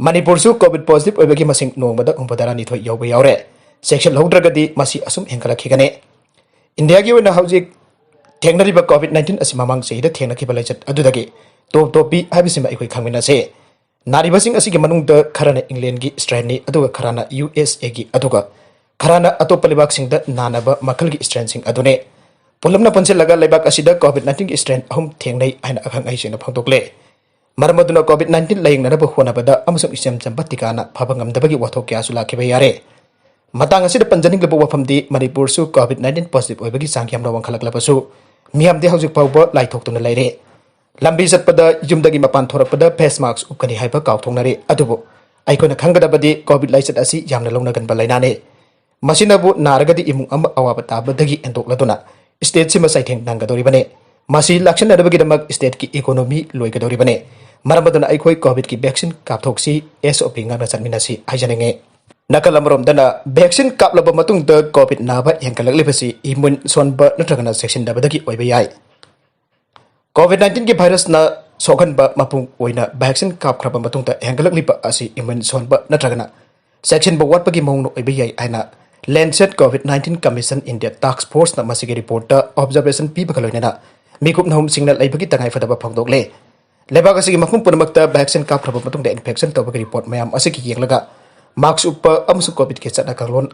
ꯃꯅꯤꯄꯨꯔꯁꯨ ꯀꯣꯚꯤꯗ ꯄꯣꯖꯤꯇꯤꯚ ꯑꯣꯏꯕꯒꯤ ꯃꯁꯤꯡ ꯅꯣꯡꯃꯗ ꯍꯨꯝꯐꯨꯇꯔꯥꯅꯤꯊꯣꯏ ꯌꯧꯕ ꯌꯥꯎꯔꯦ꯫ ꯆꯦꯛꯁꯤꯜꯍꯧꯗ꯭ꯔꯒꯗꯤ ꯃꯁꯤ ꯑꯁꯨꯝ ꯍꯦꯟꯒꯠꯂꯛꯈꯤꯒꯅꯤ꯫ ꯏꯟꯗꯤꯌꯥꯒꯤ ꯑꯣꯏꯅ ꯍꯧꯖꯤꯛ ꯊꯦꯡꯅꯔꯤꯕ ꯀꯣꯚꯤꯗ ꯅꯥꯏꯟꯇꯤꯟ ꯑꯁꯤ ꯃꯃꯥꯡ ꯆꯍꯤꯗ ꯊꯦꯡꯅꯈꯤꯕ ꯂꯥꯏꯆꯠ ꯑꯗꯨꯗꯒꯤ ꯇꯣꯞ ꯇꯣꯞꯄꯤ ꯍꯥꯏꯕꯁꯤꯃ ꯑꯩꯈꯣꯏ ꯈꯪꯃꯤꯟꯅꯁꯤ꯫ ꯅꯥꯔꯤꯕꯁꯤꯡ ꯑꯁꯤꯒꯤ ꯃꯅꯨꯡꯗ ꯈꯔꯅ ꯏꯪꯂꯦꯟꯒꯤ ꯁ꯭ꯇ꯭ꯔꯦꯟꯅꯤ, ꯑꯗꯨꯒ ꯈꯔꯅ ꯌꯨ ꯑꯦꯁ ꯑꯦꯒꯤ, ꯑꯗꯨꯒ ꯈꯔꯅ ꯑꯇꯣꯞꯄ ꯂꯩꯕꯥꯛꯁꯤꯡꯗ ꯅꯥꯅꯕ ꯃꯈꯜꯒꯤ ꯁ꯭ꯇ꯭ꯔꯦꯟꯁꯤꯡ ꯑꯗꯨꯅꯤ꯫ ꯄꯨꯂꯞꯅ ꯄꯨꯟꯁꯤꯜꯂꯒ ꯂꯩꯕꯥꯛ ꯑꯁꯤꯗ ꯀꯣꯚꯤꯗ ꯅꯥꯏꯟꯇꯤꯟꯒꯤ ꯁ꯭ꯇ꯭ꯔꯦꯟ ꯑꯍꯨꯝ ꯊꯦꯡꯅꯩ ꯍꯥꯏꯅ ꯑꯈꯪ ꯑꯍꯩꯁꯤꯡꯅ ꯐꯣꯡꯗꯣꯛꯂꯦ꯫ ꯃꯔꯝ ꯑꯗꯨꯅ ꯀꯣꯚꯤꯗ ꯅꯥꯏꯟꯇꯤꯟ ꯂꯥꯌꯦꯡꯅꯅꯕ ꯍꯣꯠꯅꯕꯗ ꯑꯃꯁꯨꯡ ꯏꯆꯝ ꯆꯝꯕ ꯇꯤꯀꯥꯅ ꯐꯕ ꯉꯝꯗꯕꯒꯤ ꯋꯥꯊꯣꯛ ꯀꯌꯥꯁꯨ ꯂꯥꯛꯈꯤꯕ ꯌꯥꯔꯦ꯫ ꯃꯇꯥꯡ ꯑꯁꯤꯗ ꯄꯟꯖꯅꯤꯡꯂꯤꯕ ꯋꯥꯐꯝꯗꯤ, ꯃꯅꯤꯄꯨꯔꯁꯨ ꯀꯣꯚꯤꯗ ꯅꯥꯏꯟꯇꯤꯟ ꯄꯣꯖꯤꯇꯤꯚ ꯑꯣꯏꯕꯒꯤ ꯆꯥꯡ ꯌꯥꯝꯅ ꯋꯥꯡꯈꯠꯂꯛꯂꯕꯁꯨ, ꯃꯤꯌꯥꯝꯗꯤ ꯍꯧꯖꯤꯛ ꯐꯥꯎꯕ ꯂꯥꯏꯊꯣꯛꯇꯨꯅ ꯂꯩꯔꯦ꯫ ꯂꯝꯕꯤ ꯆꯠꯄꯗ ꯌꯨꯝꯗꯒꯤ ꯃꯄꯥꯟ ꯊꯣꯔꯛꯄꯗ ꯐꯦꯁ ꯃꯥꯁꯛ ꯎꯞꯀꯅꯤ ꯍꯥꯏꯕ ꯀꯥꯎꯊꯣꯛꯅꯔꯦ꯫ ꯑꯗꯨꯕꯨ ꯑꯩꯈꯣꯏꯅ ꯈꯪꯒꯗꯕꯗꯤ, ꯀꯣꯚꯤꯗ ꯂꯥꯏꯆꯠ ꯑꯁꯤ ꯌꯥꯝꯅ ꯂꯧꯅꯒꯟꯕ ꯂꯥꯏꯅꯥꯅꯤ꯫ ꯃꯁꯤꯅꯕꯨ ꯅꯥꯔꯒꯗꯤ ꯏꯃꯨꯡ ꯑꯃ ꯑꯋꯥꯕ ꯇꯥꯕꯗꯒꯤ ꯍꯦꯟꯗꯣꯛꯂꯗꯨꯅ ꯁ꯭ꯇꯦꯠꯁꯤꯃ ꯆꯩꯊꯦꯡ ꯅꯪꯒꯗꯧꯔꯤꯕꯅꯤ꯫ ꯃꯁꯤ ꯂꯥꯛꯁꯤꯟꯅꯗꯕꯒꯤꯗꯃꯛ ꯁ꯭ꯇꯦꯠꯀꯤ ꯏꯀꯣꯅꯣꯃꯤ ꯂꯣꯏꯒꯗꯧꯔꯤꯕꯅꯤ꯫ ꯃꯔꯝ ꯑꯗꯨꯅ ꯑꯩꯈꯣꯏ ꯀꯣꯚꯤꯗꯀꯤ ꯚꯦꯛꯁꯤꯟ ꯀꯥꯞꯊꯣꯛꯁꯤ, ꯑꯦꯁ ꯑꯣ ꯄꯤ ꯉꯥꯛꯅ ꯆꯠꯃꯤꯟꯅꯁꯤ ꯍꯥꯏꯖꯅꯤꯡꯉꯤ꯫ ꯅꯥꯀꯜ ꯑꯃꯔꯣꯝꯗꯅ, ꯚꯦꯛꯁꯤꯟ ꯀꯥꯞꯂꯕ ꯃꯇꯨꯡꯗ ꯀꯣꯚꯤꯗ ꯅꯥꯕ ꯍꯦꯟꯒꯠꯂꯛꯂꯤꯕꯁꯤ ꯏꯃ꯭ꯌꯨꯟ ꯁꯣꯟꯕ ꯅꯠꯇ꯭ꯔꯒꯅ ꯆꯦꯛꯁꯤꯟꯗꯕꯗꯒꯤ ꯑꯣꯏꯕ ꯌꯥꯏ꯫ ꯀꯣꯚꯤꯗ ꯅꯥꯏꯟꯇꯤꯟꯒꯤ ꯚꯥꯏꯔꯁꯅ ꯁꯣꯛꯍꯟꯕ ꯃꯄꯨꯡ ꯑꯣꯏꯅ ꯚꯦꯛꯁꯤꯟ ꯀꯥꯞꯈ꯭ꯔꯕ ꯃꯇꯨꯡꯗ ꯍꯦꯟꯒꯠꯂꯛꯂꯤꯕ ꯑꯁꯤ ꯏꯃ꯭ꯌꯨꯟ ꯁꯣꯟꯕ ꯅꯠꯇ꯭ꯔꯒꯅ ꯆꯦꯛꯁꯤꯟꯕ ꯋꯥꯠꯄꯒꯤ ꯃꯑꯣꯡꯅ ꯑꯣꯏꯕ ꯌꯥꯏ ꯍꯥꯏꯅ ꯂꯦꯟꯁꯦꯠ ꯀꯣꯚꯤꯗ ꯅꯥꯏꯟꯇꯤꯟ ꯀꯃꯤꯁꯟ ꯏꯟꯗꯤꯌꯥ ꯇꯥꯛꯁ ꯐꯣꯔꯁꯅ ꯃꯁꯤꯒꯤ ꯔꯤꯄꯣꯔꯠꯇ ꯑꯣꯕꯖꯔꯕꯦꯁꯟ ꯄꯤꯕꯒ ꯂꯣꯏꯅꯅ ꯃꯤꯀꯨꯞ ꯅꯍꯨꯝꯁꯤꯡꯅ ꯂꯩꯕꯒꯤ ꯇꯉꯥꯏꯐꯗꯕ ꯐꯣꯡꯗꯣꯛꯂꯦ꯫ ꯂꯩꯕꯥꯛ ꯑꯁꯤꯒꯤ ꯃꯐꯝ ꯄꯨꯝꯅꯃꯛꯇ ꯚꯦꯛꯁꯤꯟ ꯀꯥꯞꯈ꯭ꯔꯕ ꯃꯇꯨꯡꯗ ꯏꯟꯐꯦꯛꯁꯟ ꯇꯧꯕꯒꯤ ꯔꯤꯄꯣꯔꯠ ꯃꯌꯥꯝ ꯑꯁꯤꯒꯤ ꯌꯦꯡꯂꯒ ꯃꯥꯛꯁ ꯎꯞꯄ ꯑꯃꯁꯨꯡ ꯀꯣꯚꯤꯗꯀꯤ ꯆꯠꯅ ꯀꯥꯡꯂꯣꯟ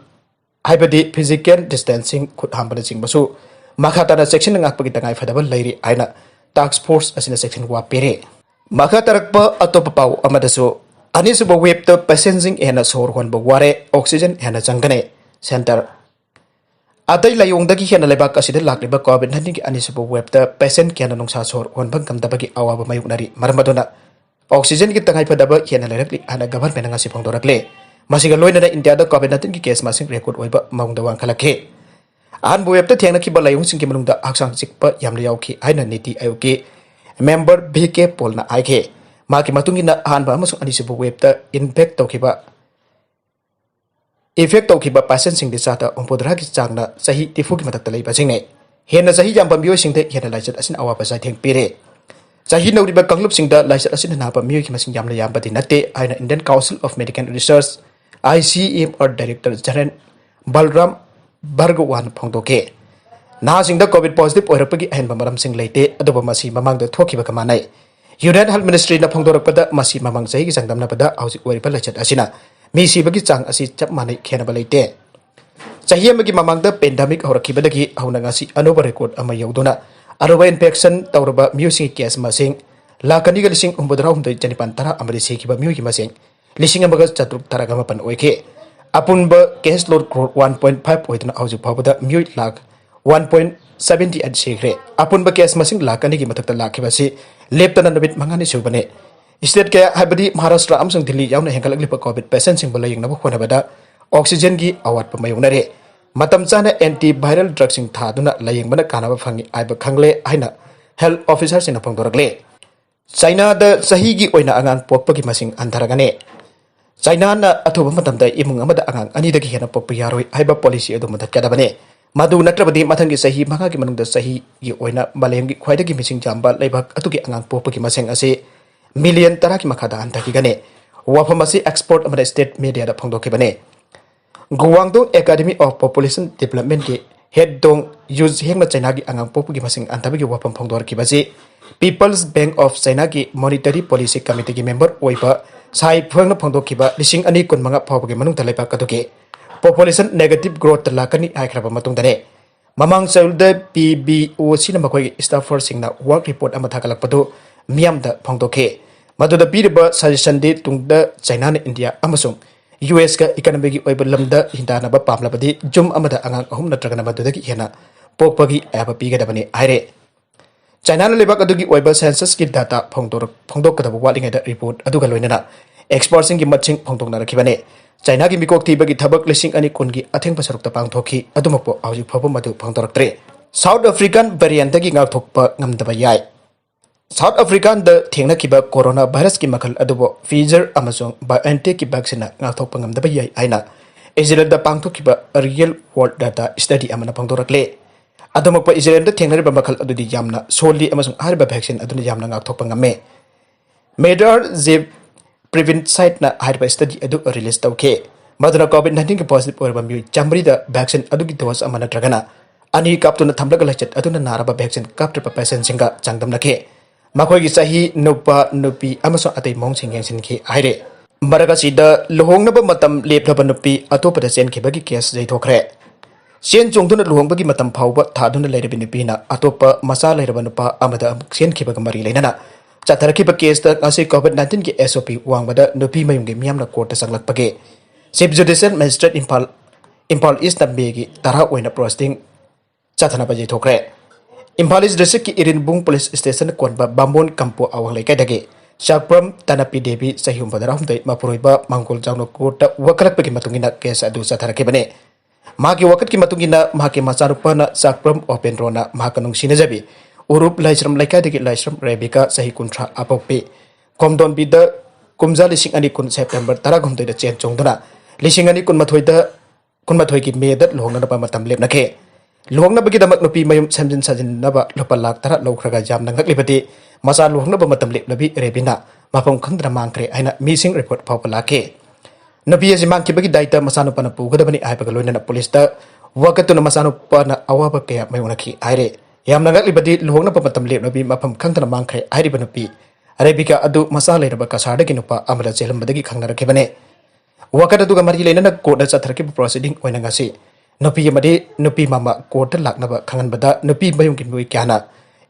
ꯍꯥꯏꯕꯗꯤ physical distancing, ꯈꯨꯠ ꯍꯥꯝꯕꯅꯆꯤꯡꯕꯁꯨ ꯃꯈꯥ ꯇꯥꯅ ꯆꯦꯛꯁꯤꯟꯅ ꯉꯥꯛꯄꯒꯤ ꯇꯉꯥꯏ ꯐꯗꯕ ꯂꯩꯔꯤ ꯍꯥꯏꯅ task force ꯑꯁꯤꯅ ꯆꯦꯛꯁꯤꯟ ꯋꯥ ꯄꯤꯔꯤ꯫ ꯃꯈꯥ ꯇꯥꯔꯛꯄ ꯑꯇꯣꯞꯄ ꯄꯥꯎ ꯑꯃꯗꯁꯨ, ꯑꯅꯤꯁꯨꯕ waveꯇ patientꯁꯤꯡ ꯍꯦꯟꯅ ꯁꯣꯔ ꯍꯣꯟꯕ ꯋꯥꯔꯦ, oxygen ꯍꯦꯟꯅ ꯆꯪꯒꯅꯤ꯫ Center꯫ ꯑꯇꯩ ꯂꯥꯏꯑꯣꯡꯗꯒꯤ ꯍꯦꯟꯅ ꯂꯩꯕꯥꯛ ꯑꯁꯤꯗ ꯂꯥꯛꯂꯤꯕ COVID nineteen ꯑꯅꯤꯁꯨꯕ waveꯇ patient ꯀꯌꯥꯅ ꯅꯨꯡꯁꯥ ꯁꯣꯔ ꯍꯣꯟꯕ ꯉꯝꯗꯕꯒꯤ ꯑꯋꯥꯕ ꯃꯥꯌꯣꯛꯅꯔꯤ꯫ ꯃꯔꯝ ꯑꯗꯨꯅ oxygenꯒꯤ ꯇꯉꯥꯏꯐꯗꯕ ꯍꯦꯟꯅ ꯂꯩꯔꯛꯂꯤ ꯍꯥꯏꯅ governmentꯅ ꯉꯁꯤ ꯐꯣꯡꯗꯣꯔꯛꯂꯤ꯫ ꯃꯁꯤꯒ ꯂꯣꯏꯅꯅ ꯏꯟꯗꯤꯌꯥꯗ COVID nineteenꯒꯤ case ꯃꯁꯤꯡ record ꯑꯣꯏꯕ ꯃꯑꯣꯡꯗ ꯋꯥꯡꯈꯠꯂꯛꯈꯤ꯫ ꯑꯍꯥꯟꯕ waveꯇ ꯊꯦꯡꯅꯈꯤꯕ ꯂꯥꯏꯑꯣꯡꯁꯤꯡꯒꯤ ꯃꯅꯨꯡꯗ ꯍꯛꯆꯥꯡ ꯆꯤꯛꯄ ꯌꯥꯝꯅ ꯌꯥꯎꯈꯤ ꯍꯥꯏꯅ NITI Aayogꯀꯤ member V K Paulꯅ ꯍꯥꯏꯈꯤ꯫ ꯃꯍꯥꯛꯀꯤ ꯃꯇꯨꯡ ꯏꯟꯅ ꯑꯍꯥꯟꯕ ꯑꯃꯁꯨꯡ ꯑꯅꯤꯁꯨꯕ waveꯇ infect ꯇꯧꯈꯤꯕ, effect ꯇꯧꯈꯤꯕ patientꯁꯤꯡꯗꯤ ꯆꯥꯗ ꯍꯨꯝꯐꯨꯇꯔꯥꯒꯤ ꯆꯥꯡꯅ ꯆꯍꯤ ꯅꯤꯐꯨꯒꯤ ꯃꯊꯛꯇ ꯂꯩꯕꯁꯤꯡꯅꯤ꯫ ꯍꯦꯟꯅ ꯆꯍꯤ ꯌꯥꯝꯕ ꯃꯤꯑꯣꯏꯁꯤꯡꯗ ꯍꯦꯟꯅ ꯂꯥꯏꯆꯠ ꯑꯁꯤꯅ ꯑꯋꯥꯕ ꯆꯩꯊꯦꯡ ꯄꯤꯔꯦ꯫ ꯆꯍꯤ ꯅꯧꯔꯤꯕ ꯀꯥꯡꯂꯨꯞꯁꯤꯡꯗ ꯂꯥꯏꯆꯠ ꯑꯁꯤꯅ ꯅꯥꯕ ꯃꯤꯑꯣꯏꯒꯤ ꯃꯁꯤꯡ ꯌꯥꯝꯅ ꯌꯥꯝꯕꯗꯤ ꯅꯠꯇꯦ ꯍꯥꯏꯅ Indian Council of Medical Research, ICMR Director General Balram Bhargavavan ꯐꯣꯡꯗꯣꯛꯈꯤ꯫ ꯅꯍꯥꯁꯤꯡꯗ COVID positive ꯑꯣꯏꯔꯛꯄꯒꯤ ꯑꯍꯦꯟꯕ ꯃꯔꯝꯁꯤꯡ ꯂꯩꯇꯦ, ꯑꯗꯨꯕꯨ ꯃꯁꯤ ꯃꯃꯥꯡꯗ ꯊꯣꯛꯈꯤꯕꯒ ꯃꯥꯟꯅꯩ꯫ Union Health Ministryꯅ ꯐꯣꯡꯗꯣꯔꯛꯄꯗ, ꯃꯁꯤ ꯃꯃꯥꯡ ꯆꯍꯤꯒ ꯆꯥꯡꯗꯝꯅꯕꯗ ꯍꯧꯖꯤꯛ ꯑꯣꯏꯔꯤꯕ ꯂꯥꯏꯆꯠ ꯑꯁꯤꯅ ꯃꯤ ꯁꯤꯕꯒꯤ ꯆꯥꯡ ꯑꯁꯤ ꯆꯞ ꯃꯥꯟꯅꯩ, ꯈꯦꯠꯅꯕ ꯂꯩꯇꯦ꯫ ꯆꯍꯤ ꯑꯃꯒꯤ ꯃꯃꯥꯡꯗ pandemic ꯍꯧꯔꯛꯈꯤꯕꯗꯒꯤ ꯍꯧꯅ ꯉꯁꯤ ꯑꯅꯧꯕ record ꯑꯃ ꯌꯧꯗꯨꯅ ꯑꯅꯧꯕ infection ꯇꯧꯔꯕ ꯃꯤꯑꯣꯏꯁꯤꯡꯒꯤ case ꯃꯁꯤꯡ ꯂꯥꯈ ꯑꯅꯤꯒ ꯂꯤꯁꯤꯡ ꯍꯨꯝꯐꯨꯇꯔꯥ ꯍꯨꯝꯗꯣꯏ ꯆꯅꯤꯄꯥꯟ ꯇꯔꯥ ꯑꯃꯗꯤ ꯁꯤꯈꯤꯕ ꯃꯤꯑꯣꯏꯒꯤ ꯃꯁꯤꯡ ꯂꯤꯁꯤꯡ ꯑꯃꯒ ꯆꯥꯇ꯭ꯔꯨꯛ ꯇꯔꯥꯒ ꯃꯥꯄꯟ ꯑꯣꯏꯈꯤ꯫ ꯑꯄꯨꯟꯕ case load crore one point five ꯑꯣꯏꯗꯨꯅ ꯍꯧꯖꯤꯛ ꯐꯥꯎꯕꯗ ꯃꯤꯑꯣꯏ lakh one point seventy eight ꯁꯤꯈ꯭ꯔꯦ꯫ ꯑꯄꯨꯟꯕ case ꯃꯁꯤꯡ ꯂꯥꯈ ꯑꯅꯤꯒꯤ ꯃꯊꯛꯇ ꯂꯥꯛꯈꯤꯕ ꯑꯁꯤ ꯂꯦꯞꯇꯅ ꯅꯨꯃꯤꯠ ꯃꯉꯥꯅꯤ ꯁꯨꯕꯅꯤ꯫ State ꯀꯌꯥ, ꯍꯥꯏꯕꯗꯤ ꯃꯍꯥꯔꯥꯁꯇ꯭ꯔ ꯑꯃꯁꯨꯡ ꯗꯤꯜꯂꯤ ꯌꯥꯎꯅ ꯍꯦꯟꯒꯠꯂꯛꯂꯤꯕ COVID patientꯁꯤꯡꯕꯨ ꯂꯥꯌꯦꯡꯅꯕ ꯍꯣꯠꯅꯕꯗ oxygenꯒꯤ ꯑꯋꯥꯠꯄ ꯃꯥꯌꯣꯛꯅꯔꯦ꯫ ꯃꯇꯝ ꯆꯥꯅ antiviral drugꯁꯤꯡ ꯊꯥꯗꯨꯅ ꯂꯥꯌꯦꯡꯕꯅ ꯀꯥꯟꯅꯕ ꯐꯪꯏ ꯍꯥꯏꯕ ꯈꯪꯂꯦ ꯍꯥꯏꯅ health officerꯁꯤꯡꯅ ꯐꯣꯡꯗꯣꯔꯛꯂꯦ꯫ ꯆꯥꯏꯅꯥꯗ ꯆꯍꯤꯒꯤ ꯑꯣꯏꯅ ꯑꯉꯥꯡ ꯄꯣꯛꯄꯒꯤ ꯃꯁꯤꯡ ꯍꯟꯊꯔꯒꯅꯤ꯫ ꯆꯥꯏꯅꯥꯅ ꯑꯊꯨꯕ ꯃꯇꯝꯗ ꯏꯃꯨꯡ ꯑꯃꯗ ꯑꯉꯥꯡ ꯑꯅꯤꯗꯒꯤ ꯍꯦꯟꯅ ꯄꯣꯛꯄ ꯌꯥꯔꯣꯏ ꯍꯥꯏꯕ policy ꯑꯗꯨ ꯃꯨꯊꯠꯀꯗꯕꯅꯤ꯫ ꯃꯗꯨ ꯅꯠꯇ꯭ꯔꯕꯗꯤ ꯃꯊꯪꯒꯤ ꯆꯍꯤ ꯃꯉꯥꯒꯤ ꯃꯅꯨꯡꯗ ꯆꯍꯤꯒꯤ ꯑꯣꯏꯅ ꯃꯥꯂꯦꯝꯒꯤ ꯈ꯭ꯋꯥꯏꯗꯒꯤ ꯃꯤꯁꯤꯡ ꯌꯥꯝꯕ ꯂꯩꯕꯥꯛ ꯑꯗꯨꯒꯤ ꯑꯉꯥꯡ ꯄꯣꯛꯄꯒꯤ ꯃꯁꯤꯡ ꯑꯁꯤ million ꯇꯔꯥꯒꯤ ꯃꯈꯥꯗ ꯍꯟꯊꯈꯤꯒꯅꯤ꯫ ꯋꯥꯐꯝ ꯑꯁꯤ expert ꯑꯃꯅ state mediaꯗ ꯐꯣꯡꯗꯣꯛꯈꯤꯕꯅꯤ꯫ Guangdong Academy of Population Developmentꯀꯤ head Dong Yujiangꯅ ꯆꯥꯏꯅꯥꯒꯤ ꯑꯉꯥꯡ ꯄꯣꯛꯄꯒꯤ ꯃꯁꯤꯡ ꯍꯟꯊꯕꯒꯤ ꯋꯥꯐꯝ ꯐꯣꯡꯗꯣꯔꯛꯈꯤꯕ ꯑꯁꯤ People's Bank of Chinaꯒꯤ Monetary Policy Committeeꯒꯤ member ꯑꯣꯏꯕ Cai Fengꯅ ꯐꯣꯡꯗꯣꯛꯈꯤꯕ ꯂꯤꯁꯤꯡ ꯑꯅꯤ ꯀꯨꯟꯃꯉꯥ ꯐꯥꯎꯕꯒꯤ ꯃꯅꯨꯡꯗ ꯂꯩꯕꯥꯛ ꯑꯗꯨꯒꯤ population negative growth ꯂꯥꯛꯀꯅꯤ ꯍꯥꯏꯈ꯭ꯔꯕ ꯃꯇꯨꯡꯗꯅꯦ, ꯃꯃꯥꯡ ꯆꯌꯣꯜꯗ ꯄꯤ ꯕꯤ ꯑꯣ ꯁꯤꯅ ꯃꯈꯣꯏꯒꯤ staffers ꯁꯤꯡꯅ work report ꯑꯃ ꯊꯥꯒꯠꯂꯛꯄꯗꯨ ꯃꯤꯌꯥꯝꯗ ꯐꯣꯡꯗꯣꯛꯈꯤ꯫ ꯃꯗꯨꯗ ꯄꯤꯔꯤꯕ suggestion ꯗꯤ ꯇꯨꯡꯗ ꯆꯥꯏꯅꯥꯅ ꯏꯟꯗꯤꯌꯥ ꯑꯃꯁꯨꯡ ꯌꯨ ꯑꯦꯁꯀ economy ꯒꯤ ꯑꯣꯏꯕ ꯂꯝꯗ ꯍꯤꯡꯗꯥꯅꯕ ꯄꯥꯝꯂꯕꯗꯤ ꯌꯨꯝ ꯑꯃꯗ ꯑꯉꯥꯡ ꯑꯍꯨꯝ ꯅꯠꯇ꯭ꯔꯒꯅ ꯃꯗꯨꯗꯒꯤ ꯍꯦꯟꯅ ꯄꯣꯛꯄꯒꯤ ꯑꯌꯥꯕ ꯄꯤꯒꯗꯕꯅꯤ ꯍꯥꯏꯔꯦ꯫ ꯆꯥꯏꯅꯥꯅ ꯂꯩꯕꯥꯛ ꯑꯗꯨꯒꯤ ꯑꯣꯏꯕ census ꯀꯤ data ꯐꯣꯡꯗꯣꯔꯛ-, ꯐꯣꯡꯗꯣꯛꯀꯗꯕ ꯋꯥꯠꯂꯤꯉꯩꯗ report ꯑꯗꯨꯒ ꯂꯣꯏꯅꯅ expert ꯁꯤꯡꯒꯤ ꯃꯁꯤꯡ ꯐꯣꯡꯗꯣꯛꯅꯔꯛꯈꯤꯕꯅꯤ꯫ ꯆꯥꯏꯅꯥꯒꯤ ꯃꯤꯀꯣꯛ ꯊꯤꯕꯒꯤ ꯊꯕꯛ ꯂꯤꯁꯤꯡ ꯑꯅꯤ ꯀꯨꯟꯒꯤ ꯑꯊꯦꯡꯕ ꯁꯔꯨꯛꯇ ꯄꯥꯡꯊꯣꯛꯈꯤ, ꯑꯗꯨꯃꯛꯄꯨ ꯍꯧꯖꯤꯛ ꯐꯥꯎꯕ ꯃꯗꯨ ꯐꯣꯡꯗꯣꯔꯛꯇ꯭ꯔꯤ꯫ South African variant ꯗꯒꯤ ꯉꯥꯛꯊꯣꯛꯄ ꯉꯝꯗꯕ ꯌꯥꯏ꯫ South Africa ꯗ ꯊꯦꯡꯅꯈꯤꯕ corona virus ꯀꯤ ꯃꯈꯜ ꯑꯗꯨꯕꯨ Pfizer ꯑꯃꯁꯨꯡ BioNTech ꯀꯤ vaccine ꯅ ꯉꯥꯛꯊꯣꯛꯄ ꯉꯝꯗꯕ ꯌꯥꯏ ꯍꯥꯏꯅ ꯏꯖꯔꯦꯜꯗ ꯄꯥꯡꯊꯣꯛꯈꯤꯕ real world data study ꯑꯃꯅ ꯐꯣꯡꯗꯣꯔꯛꯂꯦ꯫ ꯑꯗꯨꯃꯛꯄ ꯏꯖꯔꯦꯜꯗ ꯊꯦꯡꯅꯔꯤꯕ ꯃꯈꯜ ꯑꯗꯨꯗꯤ ꯌꯥꯝꯅ ꯁꯣꯜꯂꯤ ꯑꯃꯁꯨꯡ ꯍꯥꯏꯔꯤꯕ vaccine ꯑꯗꯨꯅ ꯌꯥꯝꯅ ꯉꯥꯛꯊꯣꯛꯄ ꯉꯝꯃꯦ꯫ Mater Zeb Prevent Site ꯅ ꯍꯥꯏꯔꯤꯕ study ꯑꯗꯨ release ꯇꯧꯈꯤ꯫ ꯃꯗꯨꯅ COVID nineteen ꯒꯤ positive ꯑꯣꯏꯔꯕ ꯃꯤꯑꯣꯏ ꯆꯥꯃꯔꯤꯗ vaccine ꯑꯗꯨꯒꯤ dose ꯑꯃ ꯅꯠꯇ꯭ꯔꯒꯅ ꯑꯅꯤ ꯀꯥꯞꯇꯨꯅ ꯊꯝꯂꯒ ꯂꯥꯏꯆꯠ ꯑꯗꯨꯅ ꯅꯥꯔꯕ vaccine ꯀꯥꯞꯇ꯭ꯔꯤꯕ patient ꯁꯤꯡꯒ ꯆꯥꯡꯗꯝꯅꯈꯤ꯫ ꯃꯈꯣꯏꯒꯤ ꯆꯍꯤ, ꯅꯨꯄꯥ, ꯅꯨꯄꯤ ꯑꯃꯁꯨꯡ ꯑꯇꯩ ꯃꯑꯣꯡꯁꯤꯡ ꯌꯦꯡꯁꯤꯟꯈꯤ ꯍꯥꯏꯔꯤ꯫ ꯃꯔꯛ ꯑꯁꯤꯗ ꯂꯨꯍꯣꯡꯅꯕ ꯃꯇꯝ ꯂꯦꯞꯂꯕ ꯅꯨꯄꯤ ꯑꯇꯣꯞꯄꯗ ꯆꯦꯟꯈꯤꯕꯒꯤ case ꯌꯩꯊꯣꯛꯈ꯭ꯔꯦ꯫ ꯆꯦꯟ ꯆꯣꯡꯗꯨꯅ ꯂꯨꯍꯣꯡꯕꯒꯤ ꯃꯇꯝ ꯐꯥꯎꯕ ꯊꯥꯗꯨꯅ ꯂꯩꯔꯕꯤ ꯅꯨꯄꯤꯅ ꯑꯇꯣꯞꯄ ꯃꯆꯥ ꯂꯩꯔꯕ ꯅꯨꯄꯥ ꯑꯃꯗ ꯑꯃꯨꯛ ꯆꯦꯟꯈꯤꯕꯒ ꯃꯔꯤ ꯂꯩꯅꯅ ꯆꯠꯊꯔꯛꯈꯤꯕ case ꯇ ꯉꯁꯤ COVID nineteen ꯒꯤ S O P ꯋꯥꯡꯃꯗ ꯅꯨꯄꯤ ꯃꯌꯨꯝꯒꯤ ꯃꯤꯌꯥꯝꯅ court ꯇ ꯆꯪꯂꯛꯄꯒꯤ Chief Judicial Magistrate Imphal, Imphal East ꯅ May ꯒꯤ ꯇꯔꯥ ꯑꯣꯏꯅ proceeding ꯆꯠꯊꯅꯕ ꯌꯩꯊꯣꯛꯈ꯭ꯔꯦ꯫ ꯏꯝꯐꯥꯜ East District ꯀꯤ ꯏꯔꯤꯟꯕꯨꯡ police station ꯀꯣꯟꯕ ꯕꯥꯃꯣꯟ ꯀꯝꯄꯨ ꯑꯋꯥꯡ ꯂꯩꯀꯥꯏꯗꯒꯤ ꯆꯥꯛꯄ꯭ꯔꯝ ꯇꯅꯄꯤ ꯗꯦꯕꯤ, ꯆꯍꯤ ꯍꯨꯝꯐꯨꯇꯔꯥꯍꯨꯝꯗꯣꯏ, ꯃꯄꯨꯔꯣꯏꯕ ꯃꯥꯡꯒꯣꯜ ꯖꯥꯎꯅ court ꯇ ꯋꯥꯀꯠꯂꯛꯄꯒꯤ ꯃꯇꯨꯡ ꯏꯟꯅ case ꯑꯗꯨ ꯆꯠꯊꯔꯛꯈꯤꯕꯅꯤ꯫ ꯃꯍꯥꯛꯀꯤ ꯋꯥꯀꯠꯀꯤ ꯃꯇꯨꯡ ꯏꯟꯅ ꯃꯍꯥꯛꯀꯤ ꯃꯆꯥꯅꯨꯄꯥꯅ ꯆꯥꯛꯄ꯭ꯔꯝ ꯑꯣꯄꯦꯟꯗ꯭ꯔꯣꯅ ꯃꯍꯥꯛꯀ ꯅꯨꯡꯁꯤꯅꯖꯕꯤ ꯎꯔꯨꯞ ꯂꯥꯏꯁ꯭ꯔꯝ ꯂꯩꯀꯥꯏꯗꯒꯤ ꯂꯥꯏꯁ꯭ꯔꯝ ꯔꯦꯕꯤꯀꯥ, ꯆꯍꯤ ꯀꯨꯟꯊ꯭ꯔꯥ, ꯑꯄꯣꯛꯄꯤ ꯈꯣꯝꯗꯣꯟꯕꯤꯗ ꯀꯨꯝꯖꯥ ꯂꯤꯁꯤꯡ ꯑꯅꯤ ꯀꯨꯟ September ꯇꯔꯥꯍꯨꯝꯗꯣꯏꯗ ꯆꯦꯟ ꯆꯣꯡꯗꯨꯅ ꯂꯤꯁꯤꯡ ꯑꯅꯤ ꯀꯨꯟꯃꯥꯊꯣꯏꯗ, ꯀꯨꯟꯃꯥꯊꯣꯏꯒꯤ May ꯗ ꯂꯨꯍꯣꯡꯅꯅꯕ ꯃꯇꯝ ꯂꯦꯞꯅꯈꯤ꯫ ꯂꯨꯍꯣꯡꯅꯕꯒꯤꯗꯃꯛ ꯅꯨꯄꯤ ꯃꯌꯨꯝ ꯁꯦꯝꯖꯤꯟ ꯁꯥꯖꯤꯟꯅꯕ ꯂꯨꯄꯥ ꯂꯥꯈ ꯇꯔꯥ ꯂꯧꯈ꯭ꯔꯒ ꯌꯥꯝꯅ ꯉꯛꯂꯤꯕꯗꯤ ꯃꯆꯥ ꯂꯨꯍꯣꯡꯅꯕ ꯃꯇꯝ ꯂꯦꯞꯂꯕꯤ ꯔꯦꯕꯤꯅ ꯃꯐꯝ ꯈꯪꯗꯅ ꯃꯥꯡꯈ꯭ꯔꯦ ꯍꯥꯏꯅ missing report ꯐꯥꯎꯕ ꯂꯥꯛꯈꯤ꯫ ꯅꯨꯄꯤ ꯑꯁꯤ ꯃꯥꯡꯈꯤꯕꯒꯤ ꯗꯥꯏꯇ ꯃꯆꯥꯅꯨꯄꯥꯅ ꯄꯨꯒꯗꯕꯅꯤ ꯍꯥꯏꯕꯒ ꯂꯣꯏꯅꯅ police ꯇ ꯋꯥꯀꯠꯇꯨꯅ ꯃꯆꯥꯅꯨꯄꯥꯅ ꯑꯋꯥꯕ ꯀꯌꯥ ꯃꯥꯌꯣꯛꯅꯈꯤ ꯍꯥꯏꯔꯦ꯫ ꯌꯥꯝꯅ ꯉꯛꯂꯤꯕꯗꯤ ꯂꯨꯍꯣꯡꯅꯕ ꯃꯇꯝ ꯂꯦꯞꯂꯕꯤ ꯃꯐꯝ ꯈꯪꯗꯅ ꯃꯥꯡꯈ꯭ꯔꯦ ꯍꯥꯏꯔꯤꯕ ꯅꯨꯄꯤ ꯔꯦꯕꯤꯀꯥ ꯑꯗꯨ ꯃꯆꯥ ꯂꯩꯔꯕ ꯀꯁꯥꯔꯗꯒꯤ ꯅꯨꯄꯥ ꯑꯃꯗ ꯆꯦꯜꯂꯝꯕꯗꯒꯤ ꯈꯪꯅꯔꯛꯈꯤꯕꯅꯤ꯫ ꯋꯥꯀꯠ ꯑꯗꯨꯒ ꯃꯔꯤ ꯂꯩꯅꯅ ꯀꯣꯔꯠꯇ ꯆꯠꯊꯔꯛꯈꯤꯕ ꯄ꯭ꯔꯣꯁꯤꯗꯤꯡ ꯑꯣꯏꯅ ꯉꯁꯤ ꯅꯨꯄꯤ ꯑꯃꯗꯤ ꯅꯨꯄꯤ ꯃꯃꯥ ꯀꯣꯔꯠꯇ ꯂꯥꯛꯅꯕ ꯈꯪꯍꯟꯕꯗ ꯅꯨꯄꯤ ꯃꯌꯨꯝꯒꯤ ꯃꯤꯑꯣꯏ ꯀꯌꯥꯅ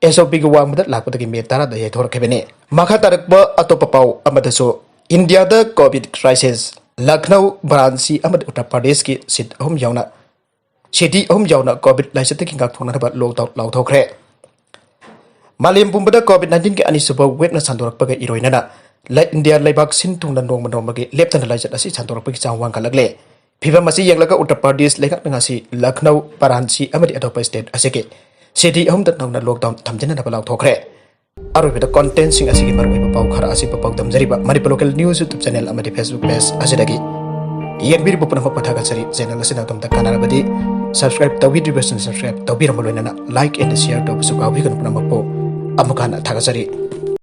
ꯑꯦꯁ ꯑꯣ ꯄꯤꯒꯤ ꯋꯥꯡꯃꯗ ꯂꯥꯛꯄꯗꯒꯤ ꯃꯦ ꯇꯔꯥꯗ ꯌꯩꯊꯣꯔꯛꯈꯤꯕꯅꯤ꯫ ꯃꯈꯥ ꯇꯥꯔꯛꯄ ꯑꯇꯣꯞꯄ ꯄꯥꯎ ꯑꯃꯗꯁꯨ ꯏꯟꯗꯤꯌꯥꯗ ꯀꯣꯚꯤꯗ ꯀ꯭ꯔꯥꯏꯁꯤꯁ, ꯂꯈꯅꯧ, ꯚꯥꯔꯥꯟꯁꯤ ꯑꯃꯗꯤ ꯎꯠꯇꯔ ꯄ꯭ꯔꯗꯦꯁꯀꯤ ꯁꯤꯠ ꯑꯍꯨꯝ ꯌꯥꯎꯅ ꯁꯤꯇꯤ ꯑꯍꯨꯝ ꯌꯥꯎꯅ ꯀꯣꯚꯤꯗ ꯂꯥꯏꯆꯠꯇꯒꯤ ꯉꯥꯛꯊꯣꯛꯅꯅꯕ ꯂꯣꯛꯗꯥꯎꯟ ꯂꯥꯎꯊꯣꯛꯈ꯭ꯔꯦ꯫ ꯃꯥꯂꯦꯝ ꯄꯨꯝꯕꯗ ꯀꯣꯚꯤꯗ ꯅꯥꯏꯟꯇꯤꯟꯒꯤ ꯑꯅꯤꯁꯨꯕ ꯋꯦꯕꯅ ꯁꯟꯗꯣꯔꯛꯄꯒ ꯏꯔꯣꯏꯅꯅ ꯂ-, ꯏꯟꯗꯤꯌꯥ ꯂꯩꯕꯥꯛ ꯁꯤꯟ ꯊꯨꯡꯅ ꯅꯣꯡꯃ ꯅꯣꯡꯃꯒꯤ ꯂꯦꯞꯇꯅ ꯂꯥꯏꯆꯠ ꯑꯁꯤ ꯁꯟꯗꯣꯔꯛꯄꯒꯤ ꯆꯥꯡ ꯋꯥꯡꯈꯠꯂꯛꯂꯦ꯫ ꯐꯤꯚꯝ ꯑꯁꯤ ꯌꯦꯡꯂꯒ ꯎꯠꯇꯔ ꯄ꯭ꯔꯗꯦꯁ ꯂꯩꯉꯥꯛꯅ ꯉꯁꯤ ꯂꯈꯅꯧ, ꯚꯥꯔꯥꯟꯁꯤ ꯑꯃꯗꯤ ꯑꯇꯣꯞꯄ ꯁ꯭ꯇꯦꯠ ꯑꯁꯤꯒꯤ ꯁꯤꯇꯤ ꯑꯍꯨꯝꯗ ꯅꯧꯅ ꯂꯣꯛꯗꯥꯎꯟ ꯊꯝꯖꯤꯟꯅꯅꯕ ꯂꯥꯎꯊꯣꯛꯈ꯭ꯔꯦ꯫ ꯑꯔꯣꯏꯕꯗ ꯀꯣꯟꯇꯦꯟꯁꯤꯡ ꯑꯁꯤꯒꯤ ꯃꯔꯨꯑꯣꯏꯕ ꯄꯥꯎ ꯈꯔ ꯑꯁꯤ ꯄꯥꯎꯗꯝꯖꯔꯤꯕ Manipur local news YouTube channel ꯑꯃꯗꯤ ꯐꯦꯁꯕꯨꯛ ꯄꯦꯖ ꯑꯁꯤꯗꯒꯤ꯫ ꯌꯦꯡꯕꯤꯔꯤꯕ ꯄꯨꯝꯅꯃꯛꯄꯨ ꯊꯥꯒꯠꯆꯔꯤ꯫ ꯆꯦꯅꯦꯜ ꯑꯁꯤꯅ ꯑꯗꯣꯝꯗ ꯀꯥꯟꯅꯔꯕꯗꯤ ꯁꯕꯁꯀ꯭ꯔꯥꯏꯕ ꯇꯧꯕꯤꯗ꯭ꯔꯤꯕꯁꯤꯡ ꯁꯕꯁꯀ꯭ꯔꯥꯏꯕ ꯇꯧꯕꯤꯔꯝꯕ ꯂꯣꯏꯅꯅ ꯂꯥꯏꯛ ꯑꯦꯟ ꯁꯤꯌꯔ ꯇꯧꯕꯁꯨ ꯀꯥꯎꯕꯤꯒꯅꯨ꯫ ꯄꯨꯝꯅꯃꯛꯄꯨ ꯑꯃꯨꯛ ꯍꯟꯅ ꯊꯥꯒꯠꯆꯔꯤ꯫